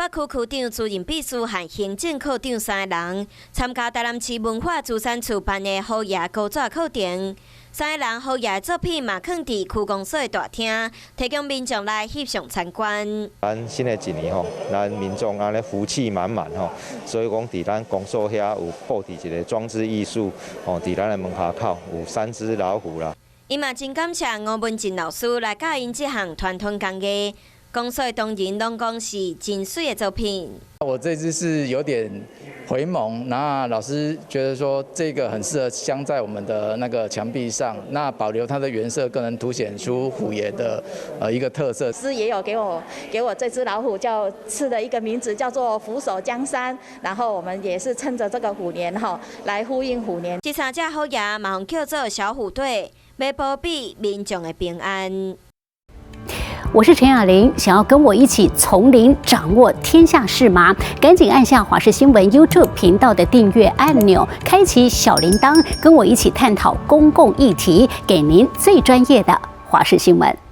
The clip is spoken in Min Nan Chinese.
北區區長、主任秘書和行政科長三个人參加台南市文化資產處辦的虎爺高紙課程。三个人虎爺作品嘛，囥佇區公所的大廳，提供民眾來翕相參觀。咱新的一年吼，咱民眾按呢福氣滿滿吼，所以講佇咱公所遐有布置一个裝置藝術，吼，佇咱的門跤口有三隻老虎啦。伊嘛真感謝吳文靜老師來教𪜶這項傳統工藝，公所的同仁攏講是真媠的作品。我這支是有點回眸，那老師覺得說這個很適合鑲在我們的那個牆壁上，那保留它的原色，更能凸顯出虎爺的一個特色。師也有給我這隻老虎叫賜的一個名字叫做虎守江山，然後我們也是趁着這個虎年哈來呼應虎年。這三隻虎爺嘛予叫做小虎隊，欲保庇民眾的平安。我是陳雅玲，想要跟我一起從零掌握天下事嗎？趕緊按下華視新聞 YouTube 頻道的訂閱按鈕，開啟小鈴鐺，跟我一起探討公共議題，給您最專業的華視新聞。